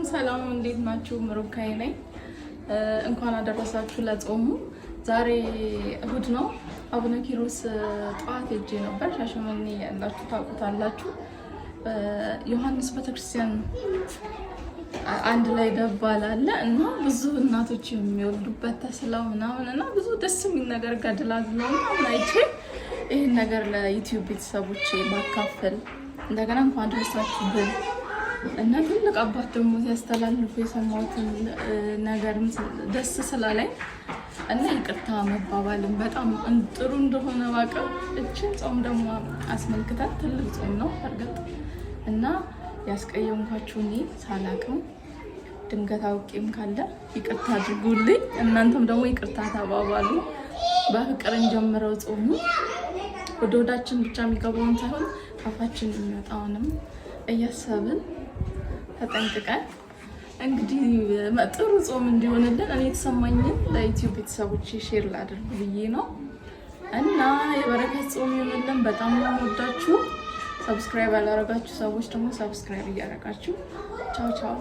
ሰላም፣ እንዴት ናችሁ? ምሩካዬ ነኝ። እንኳን አደረሳችሁ ለጾሙ። ዛሬ እሁድ ነው። አቡነ ኪሮስ ጠዋት ሄጄ ነበር። ሻሸመኔ ያላችሁ ታውቁታላችሁ። ዮሐንስ ቤተክርስቲያን አንድ ላይ ደባል አለ እና ብዙ እናቶች የሚወልዱበት ተስለው ምናምን እና ብዙ ደስ የሚል ነገር ገድላት ነው ምናምን አይቼ ይህን ነገር ለዩቲዩብ ቤተሰቦቼ ማካፈል እንደገና እንኳን ደረሳችሁ ብል እና ትልቅ አባት ደግሞ ሲያስተላልፉ የሰማሁትን ነገርም ደስ ስላለኝ እና ይቅርታ መባባልም በጣም ጥሩ እንደሆነ ባቅም እችን ጾም ደግሞ አስመልክተን ትልቅ ጾም ነው እርግጥ እና ያስቀየምኳችሁ እኔ ሳላቅም ድንገት አውቄም ካለ ይቅርታ አድርጉልኝ። እናንተም ደግሞ ይቅርታ ተባባሉ። በፍቅር እንጀምረው ጾሙ። ወደ ሆዳችን ብቻ የሚገባውን ሳይሆን ካፋችን የሚወጣውንም እያሰብን ተጠንቅቀን እንግዲህ ጥሩ ጾም እንዲሆንልን እኔ የተሰማኝን ለዩቲዩብ ቤተሰቦች share ላድርግ ብዬ ነው እና የበረከት ጾም ይሆንልን። በጣም ነው የምወዳችሁ። Subscribe ያላረጋችሁ ሰዎች ደግሞ subscribe እያደረጋችሁ ቻው ቻው።